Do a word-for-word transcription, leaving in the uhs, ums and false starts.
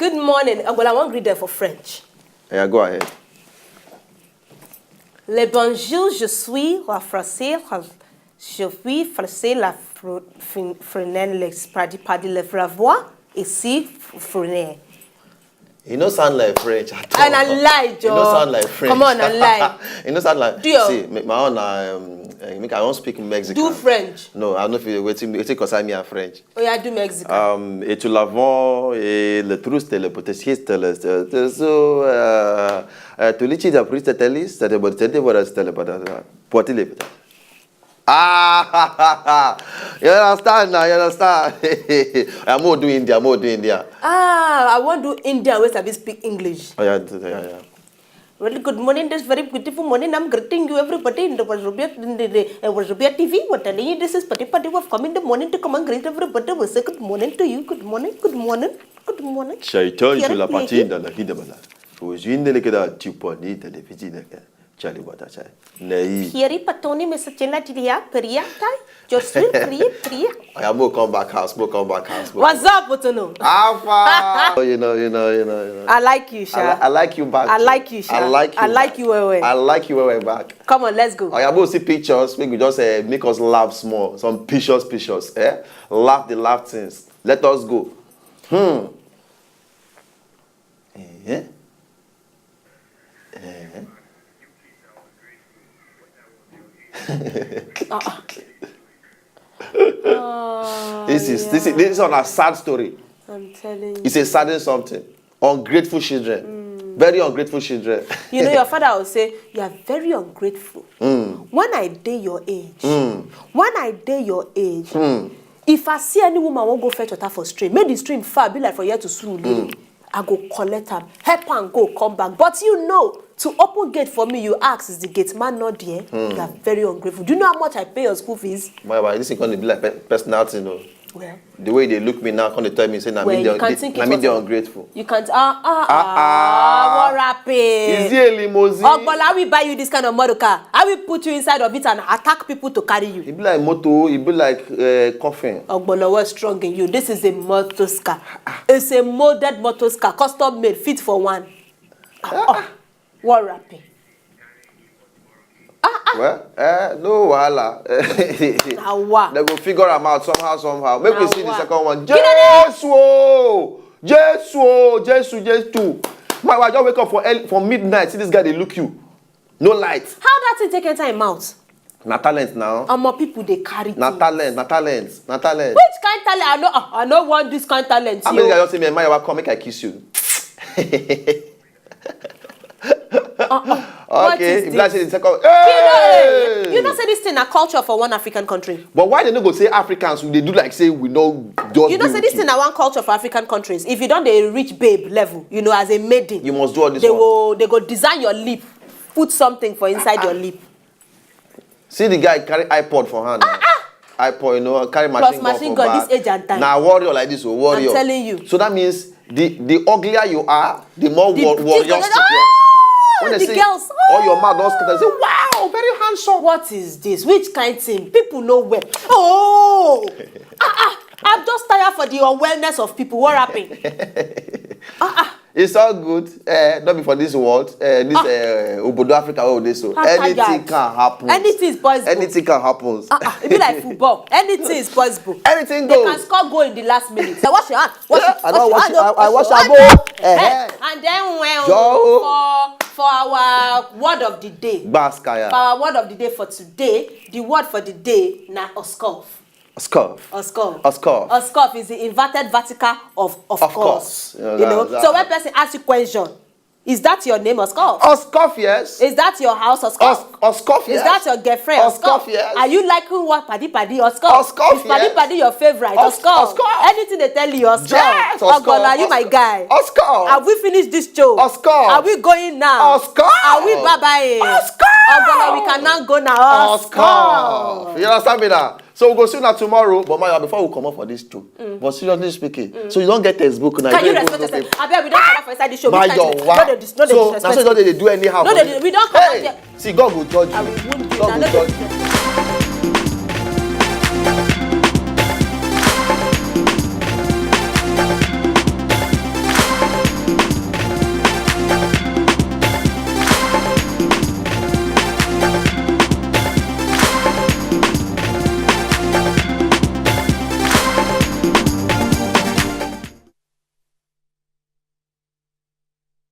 Good morning. Uh, well, I won't greet them for French. Yeah, go ahead. Le bonjour, je suis la français, la- je suis français, la fr- fin- frenaine, le party party, le bravo, ici, frenaine. You no sound like French at all. And I lie, Joe. You no sound like French. Come on, I lie. You no sound like. Do you? See, make my own. Um, eh, make I don't speak Mexican. Do French. No, I don't feel waiting. Waiting cause I'm here French. Oh, yeah, do Mexican. Um, et tu l'avons et le triste, le protestiste, le euh, so euh, euh, tu l'as dit après c'était liste, c'était bon, c'était voilà, c'était le pas. Portez les. Ah, you understand now? You understand? I'm more do India, more do India. Ah, I want to do Indian ways I speak English. Oh yeah, yeah, yeah. Well, good morning. This very beautiful morning. I'm greeting you, everybody, in the Wazobia, in the, the uh, Wazobia T V. We're telling you, this is Pati Pati. We've come in the morning to come and greet everybody. We say good morning to you. Good morning. Good morning. Good morning. Shaitan Here to la we partie dans la vie de bala. Aux yeux de l'école, tu peux ni télévision. Charlie Bata chai. Nei. Thierry Patoni, Mister Chela Tilia, Peria Tai, Jocelyn Peria, Peria. I am more come back house, more come back house. More What's up, Otono? How far? Oh, you know, you know, you know, you know. I like you, Sha. I, li- I like you back. I too. Like you, Sha. I like you. I back. Like you, Wewe. I like you, Wewe back. Come on, let's go. I am going to see pictures. Make we just uh, make us laugh small. Some pictures, pictures. Eh? Laugh the laugh things. Let us go. Hmm. Eh? Eh? Uh-uh. Oh, This is this is yeah. This is on a sad story. I'm telling you. It's a sadden something. Ungrateful children. Very ungrateful children. You know, your father will say, "You are very ungrateful." When I dey your age, when I dey your age, if I see any woman won't go fetch water for stream, make the stream far, be like for here to Surulere. I go collect am, help am go, come back. But you know, to open gate for me, you ask, is the gate man not there? You are very ungrateful. Do you know how much I pay your school fees? My wife, this is going to be like pe- personal thing, though. Well, The way they look me now, come they tell me say, "Na Well, me you dey can they- think na it me was dey a- ungrateful." You can't. Ah, ah, Ah, ah. ah. What happened? Is it a limousine? Ogbola, we buy you this kind of model car. I will put you inside of it and attack people to carry you. It be like motor. It be like uh, coffin. Ogbola, what's strong in you? This is a motor car. It's a molded motor car, custom made, fit for one. Ah, ah. What happened? Well, eh, no wahala. Awa. They go figure am out somehow, somehow. Make we see the Awa. Second one. Kí ló dé? Jesu, oh! Jesu, oh! Jesu, Jesu. My wife just wake up for early, for midnight. See this guy, they look you. No light. How that thing take enter im mouth? Na talent now. Omo, people dey carry Na things. Talent, na talent, na talent. Which kind talent? I no, I no want this kind talent. How Yo. Many guys just say, "Man, my wife come make I kiss you." Uh-uh. What Okay, is if that's this? the second. You know, eh, Hey! You know, say this thing a culture for one African country. But why they no go say Africans? They do like say we no just. You know, be say with this you. Thing na one culture for African countries. If you don't dey reach babe level, you know, as a maiden, You must do all this they one. Will they go design your lip, put something for inside your lip. See the guy carry iPod for hand. Now. iPod, you know, carry machine Plus gun machine for gun, back. This age and time. Now warrior like this, oh, warrior. I'm telling you. So that means the the uglier you are, the more The war, thing warrior. go- Stick Ah! When The they say, girls, all your ah! Mouth don't scatter. Say, "Wow, very handsome." What is this? Which kind thing? People know well. Oh, ah, ah, I'm just tired for the unwellness of people. What happened? Ah, ah. It's all good. Uh, not be for this world. Uh, this uh, Obodo Africa, oh, this so I'm anything tired. Can happen. Anything is possible. Anything can happen. Ah, ah, it be like football. Anything is possible. Anything They goes. Can score goal in the last minute. I wash your hand. Wash Yeah, it. I don't Wash wash your it. hand. I, I wash Oh, your bowl. Eh, Eh, and then well, Yo. for for our word of the day. For Baskaya. Our word of the day for today, the word for the day na oskof. Scoff. Oskof. Oskof. Oskof is the inverted vertical of of, Of course. Course. You know. That- So when person asks you question, is that your name, Oskof? Oskof, yes. Is that your house, Oskof? Os- Oskof, Is yes. that your girlfriend, Oskof, Oskof? Yes. Are you liking what Paddy Paddy, Oskof? Oskof, Is Paddy yes. Paddy your favorite, Os- Oskof? Oskof. Anything they tell you, Oskof. Yes, Oskof. Ogbola, you my Oskof. Guy. Oskof. Have we finished this show? Oskof. Are we going now? Oskof. Are we bye bye? Oskof. Ogbola, we can now go now. Oskof. You understand me now? So we'll go see you now tomorrow. But my before we come up for this show, but seriously speaking, so you don't get textbook now. Can you don't respect go yourself? take- Abeg, we don't come for inside this show. My This your kind wa. thing. No, dey dis- no, dey So disrespect that's why people. they do anyhow. No, for dey this. Dis- we don't come out Hey, here. See, God will judge you. I will wound you. God Na will no judge dey you.